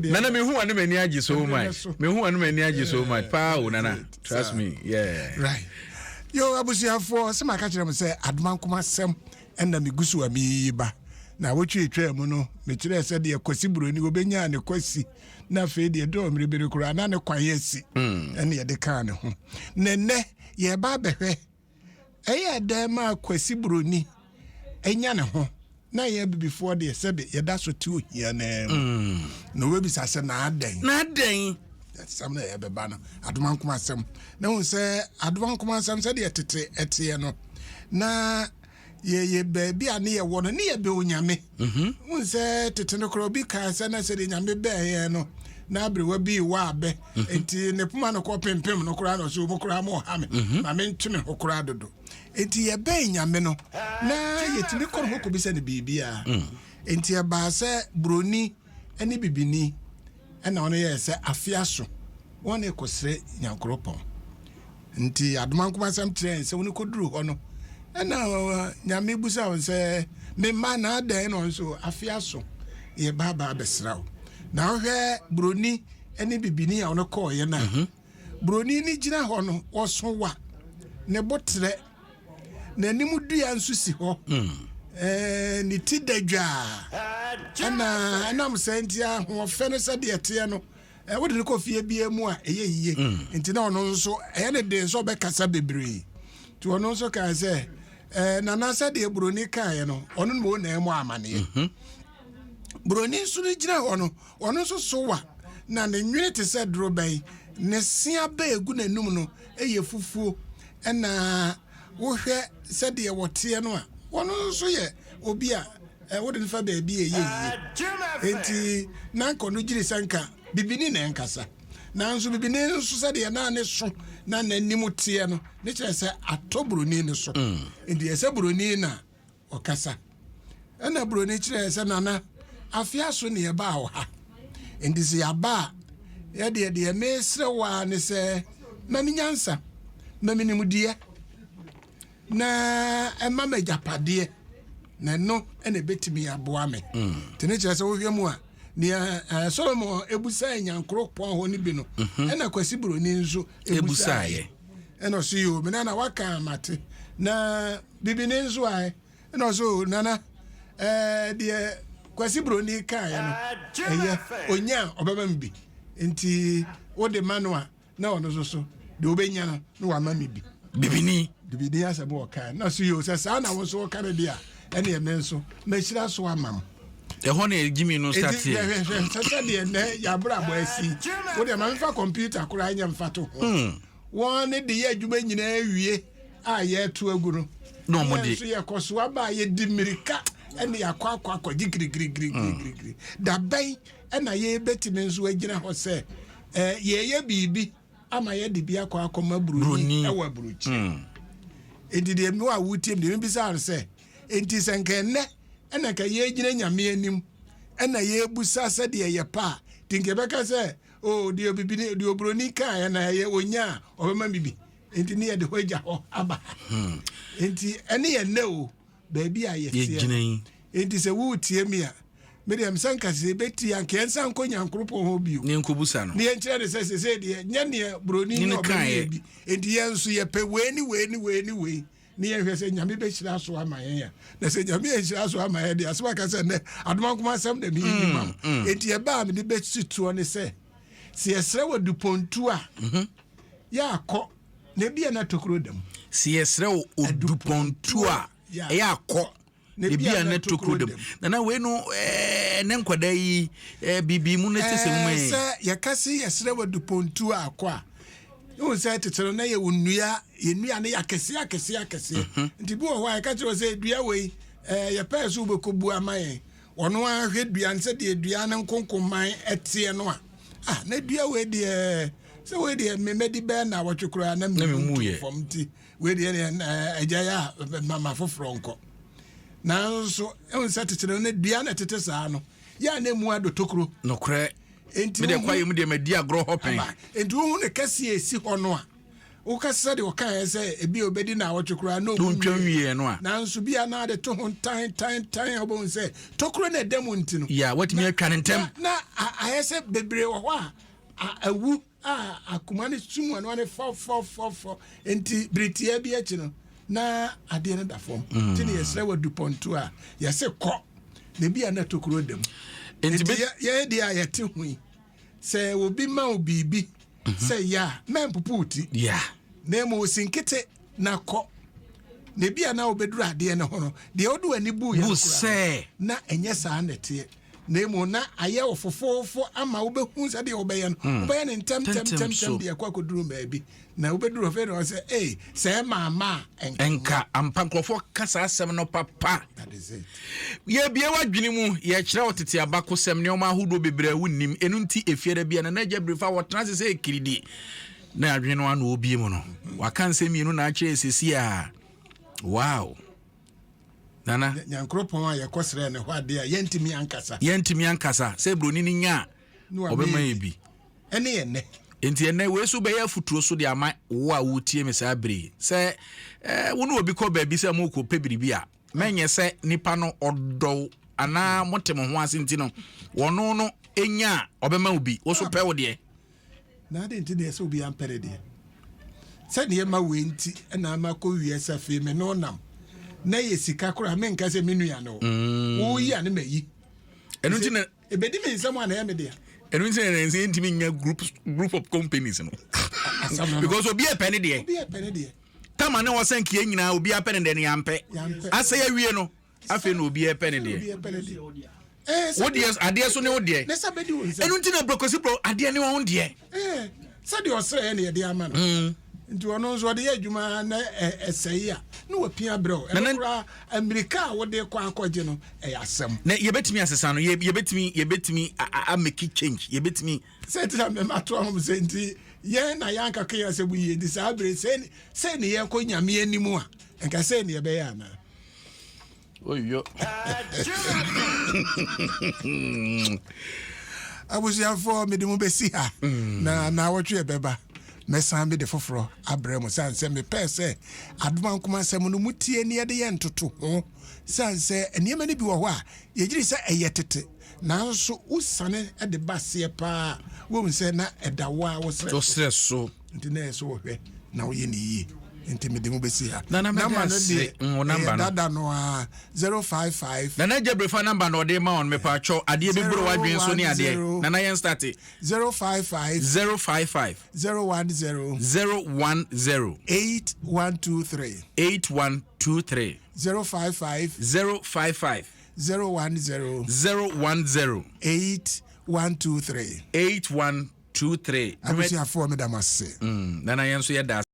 Nana mehu wa ne m'ani agye so much. Mehu wa ne m'ani agye so much paa o nana. Trust me. Yeah. Right. Yo abusuafoɔ sɛ maka kyerɛ mo sɛ adoma nkoma sɛm ɛna megu so a meyiyi ba. Na wotwe twaa mu no mekyerɛɛ sɛ deɛ Kwasi Buroni wɔbɛnyaa ne Kwasi na afei deɛ dɔɔ mmerɛbere koraa na ne kwan asi ɛne yɛde kaa ne ho. Na nnɛ yɛreba abɛhwɛ Ɛyɛɛ dɛn maa Kwasi Buroni anya ne ho na yɛn abibifoɔ deɛ sɛbe yɛda so te ohia no ara mu? Mm. Na wobɛbisa sɛ na adɛn? Na adɛn? Asɛm na yɛbɛba no adomankoma asɛm. Na hu sɛ adomankoma asɛm sɛdeɛ tete ɛteɛ no na yɛyɛ baabi a ne yɛwɔ no ne yɛbɛ onyame mhm. wohu sɛ tete no koraa obi kaa sɛ na sɛdeɛ nyame bɛɛ yɛn no na aberewa bi wɔ abɛ mhm. nti ne poma no kɔ pempem no koraa na ɔsɛ ɔmu koraa ma ɔha me mhm. ma mentwe me ho koraa dodo nti yɛbɛn nyame no na yɛtumi kɔ ne ho kɔbisa no biribiaa mm. nti ɛbaa sɛ buroni ne bibini ɛna ɔno yɛɛ sɛ afe aso wɔn ne kɔsrɛ nyankoropɔn Nti Adomankoma asɛm kyerɛɛ yɛn sɛ wɔn kɔduru hɔ no, ɛna Nyame busa wɔn sɛ, me mma na adɛn na wɔn nso afe aso yɛba aba abɛsra wo. Na wohwɛ buroni ne bibini a wɔn kɔɔeɛ no a, mhm. buroni no gyina hɔ no, ɔso wa, ne bo trɛ, n'anim dua nso si hɔ, mm. eh, ne ti da dwaa, ɛna ɛnam sɛ nti ahoɔfɛ no sɛdeɛ ɛteɛ no, Eh, wode no kɔ fie biara mu a ɛyɛ yie mm. nti na ɔno nso ɛyɛ ne den sɛ ɔbɛkasa bebree nti ɔno nso kae sɛ eh, nana sɛdeɛ buroni kaeɛ no ɔno no na ɛmɔ amaneɛ mhm. buroni nso no gyina hɔ no ɔno nso so wa na ne nwene te sɛ dorobɛn ne sea bɛ egu n'anum no ɛyɛ fufuo ɛna wohwɛ sɛdeɛ wɔteɛ no a ɔno nso yɛ obi a wode no fa baabi a ɛyɛ yie. Enti na anka ɔno gyiri sɛ nka bibini na ɛnkasa. Nanso bibini nso sɛdeɛ na ne so na n'anim teɛ no, ne kyerɛ sɛ atɔ buroni no so. Mm. Enti ɛsɛ buroni na ɔkasa. Ɛna buroni kyerɛɛ sɛ nana afe aso ne yɛbaa wɔ ha. Enti sɛ yɛaba a, yɛdeɛ deɛ mesrɛ wo ara ne sɛ ma me nyansa, ma me nimdeɛ. na ɛma me agyapadeɛ na ɛno na ɛbɛtumi aboa me mm. nti ne kyerɛ sɛ wohwɛ mu a nea eh, solomon ebusae nyankoropɔn hɔ no bi no mhm. ɛna kwasi buroni nso ebusaeɛ ɛna ɔso yi o me nana waka amate na bibini nso ae ɛna ɔso o nana ɛɛ eh, deɛ kwasi buroni kaeɛ no ɛyɛ onya ɔbɛma me bi nti wode ma no a na ɔno nso so deɛ ɔbɛnya no na wama me bi. Bibini. Bibini asɛm ɔka na so yio sɛ saa na wo nso woka no deɛ a ɛneɛ me nso mɛhyira so ama mo. Ɛhɔ na gyimi no starteɛ. Hwɛ sɛ sɛdeɛ nnɛ yɛabrabɔ asi wo deɛ ma memfa kɔmputa koraa nyɛ mfa to ho hmm. wɔn ne de yɛ adwuma nyinaa wie a yɛto agu no na wɔn de nso yɛkɔ so aba a yɛdi mmirika ɛne yɛakɔ akɔ akɔgye girigirigirigirigiri hmm. dabɛn ɛna yɛbɛtumi nso agyina hɔ sɛ Eh, yɛyɛ biribi ama yɛde bi akɔ akɔma buroni ɛwɔ aburokyire hmm. enti deɛ mi a wotie mi deɛ mebisa no sɛ enti sɛ nka ɛnɛ ɛna nka yɛgyina nyame anim ɛna yɛbusa sɛdeɛ yɛ pa a nti nka yɛbɛka sɛ o oh, deɛ obibini deɛ oburoni kaa ɛna ɛyɛ onya a ɔbɛma mi bi enti ne yɛde hɔ agya hɔ aba hmm. enti ɛne yɛ nnɛ o baabi a yɛteɛ no. Enti sɛ woretie me a, me deɛ mesɛ nka sɛ yɛbɛtie anka yɛnsan nkɔ Nyankoropɔn hɔ bio. Ne yɛnkɔbusa no. Ne yɛnkyerɛ no sɛ sesei deɛ nyɛ neɛ buroni ne ɔbɛne yɛ bi. Enti yɛn nso yɛpɛ wei ne wei ne wei ne wei ne yɛnhwɛ sɛ Nyame bɛhyira so ama yɛn a. Na sɛ Nyame anhyira so ama yɛn deɛ asɛm aka sɛ nnɛ adomankoma asɛm na meyiyi ma wo. Mm, mm. Enti ɛbaa a mede bɛsi toɔ ne sɛ sɛ yɛsrɛ wɔ dupɔntu a mhm. yɛakɔ na ebia na tokuro da mu. Sɛ yɛsrɛ wo odupɔntu a, ɛyɛ akɔ na ebia na tokuro da mu. Nana wei no ɛɛ ne nkwadaa yi ɛɛ biribi mu na ɛsɛ mu ɛ. Sɛ yɛka se yɛsrɛ wo odupɔntu a akɔ a, wohu sɛ tete no na yɛwɔ nnua, yɛn nnua no yɛ akɛseɛ akɛseɛ akɛseɛ. Mhm. Nti bi wɔ hɔ a yɛka kyerɛ wo sɛ dua wei ɛɛ yɛpɛɛ so wobɛkɔbu ama yɛn. Ɔno ara hwɛ dua no sɛdeɛ dua no nkonkoman teɛ no a, ah, na dua wei deɛ, sɛ wei deɛ memadi bɛyɛ nnawɔtwe koraa na memu tu fam nti wei deɛ deɛ agya yɛ a mama foforɔ nkɔ. Nanso ɛhu sɛ tete no ne dua na ɛtete saa no, yɛ a na emu adɔ tokuro. Nokorɛ. Nti mede kwaeɛ mu deɛ madi agorɔ hɔ pɛn. Nti wohu ne kɛseɛ ɛsi hɔ no a, Woka sɛdeɛ ɔkaeɛ sɛ ebi a obɛdi naawɔtwe koraa na ɔmu ntwa nwieɛ no a. Nanso bi a na ade to ho tan tan tan a, wobɛhu sɛ tokuro no ɛda mu nti no, ya watumi atwa ne ntɛm. Na ayɛ sɛ bebree wɔ hɔ a awu a akoma no sum ano ne fɔfɔfɔfɔ, nti bere tia bi akyi no na adeɛ no da fam. Nti ne yɛsrɛ wɔ dupɔnto a yɛse kɔ na ebi a na tokuro da mu. Nti nti yɛyɛ deɛ a yɛte ho yi sɛ obi ma wo biribi sɛ yɛ a, mɛmpopo wo ti, na mmom osi nkete na kɔ, na ebi a na wobɛduru adeɛ no ho no, deɛ wode w'ani bu yɛ bu no koraa sɛ na ɛnyɛ saa na ɛteɛ, na mmom na ayɛ wo fofoofo ama wobɛhu sɛdeɛ wobɛyɛ no, wobɛyɛ no ntɛm ntɛm Ntɛm ntɛm so. Ntɛm deɛ ɛkɔ akɔduru baabi na wobɛduru hɔ fɛ na wɔ sɛ ei, sɛ ɛma ama a, ɛnka. Ɛnka ampa, nkurɔfoɔ ka saa asɛm no papa. That is it. Yɛbie w'adwene mu, yɛkyerɛ wo tete abakosɛm, nneɔma ahodoɔ bebree a wonnim. Ɛno nti efiada bia Nana Agya Birifa wɔtena ase sɛ ɛkiridi na adwene no ano ɔbie mu no, waka nsɛm mmienu na akyerɛ sɛsi a. Wow, Nana. Nyankoropɔn a yɛkɔsrɛ ne hɔ adeɛ a yɛntumi ankasa. Yɛntumi ankasa sɛ buroni no nya a Na wama ɔbɛma yɛ yɛ bi. Ɛne yɛ nnɛ. Nti ɛnɛ wei so bɛyɛ afotuo so de ama wo a wotie me saa bere yi sɛ wo ne obi kɔ baabi sɛ mokɔ pɛ biribi a, mɛnyɛ sɛ nipa no ɔdɔw anaa mote mo ho ase nti no, wɔno no ɛnya a ɔbɛma wo bi, wo so pɛ wo deɛ. Na ade nti deɛ sɛ obi ampɛ ne deɛ sɛdeɛ ma wei nti ɛna ama kɔ wie sɛ afei me ne ɔnam na yɛ sika koraa, menka sɛ me nua no woyi a ne mayi. Ɛno nti na ɛbɛdi me nsɛm a na ɛyɛ me dea. Ɛno nti na ɛnsɛ yɛntumi nya group of companies no asɛm no because obi ɛpɛ ne deɛ. Obi ɛpɛ ne deɛ. Tama ne wɔsɛ nkeɛ nyinaa obi apɛ ne deɛ no, yɛampɛ. Yɛampɛ. Asɛ yɛawie no, afei na obi ɛpɛ ne obi deɛ. ɛpɛ ne deɛ. Ɛɛ, wo deɛ, adeɛ so ne wo deɛ. Ne sɛ bɛdi wo nsɛm. Ɛno nti na brɔkɔsi brɔ adeɛ ne wɔn deɛ. Ɛɛ, sɛdeɛ ɔsrɛ yɛ ne yɛde ama no, nti ɔno nso ɔde yɛ adwuma na ɛsɛe a na wapia brɛ wo. Nana- ɛno koraa mmirika a wode kɔ akɔgye no ɛyɛ asɛm. Na yɛbɛtumi asesa no, yɛbɛtumi amake change, yɛbɛtumi. Sɛ ti na mɛma to ahom sɛ nti yɛn na yɛanka ka yɛn asɛm yie, nti saa bere sɛ ne yɛnkɔ Nyame anim a, nka sɛ ne yɛbɛyɛ anaa? Oyo. Abusuafoɔ, mede mu bɛsi ha na naawɔtwe yɛbɛba, mɛsan mede foforɔ abrɛ mo, sane sɛ mepɛɛ sɛ Adoma Nkoma asɛm no mutie ne yɛde yɛ ntoto ho, sane sɛ nneɛma no bi wɔ hɔ a yɛgyiri sɛ ɛyɛ tete, nanso wosane de ba seɛ paa, wohu sɛ na ɛda wo a wosrɛ so. Wosrɛ so. Nti na ɛyɛ sɛ wɔhwɛ na woyɛ ne yie, nti mede mu bɛsi ha. Nana, mɛda Number no ase. deɛ, Wo number ɛyɛ no. dada no a, 055. Nana Agya Brefa number na ɔde ma wɔn. Mepatwɔ, adeɛ bi boro w'adwene so ne adeɛ. 010. Nana, yɛn start. 055. 055. 010. 010. 8123. 8123. 055. 055. 010. 010. 8123. 8123. Abusuafoɔ, meda mo ase. Nana, yɛn nso yɛda.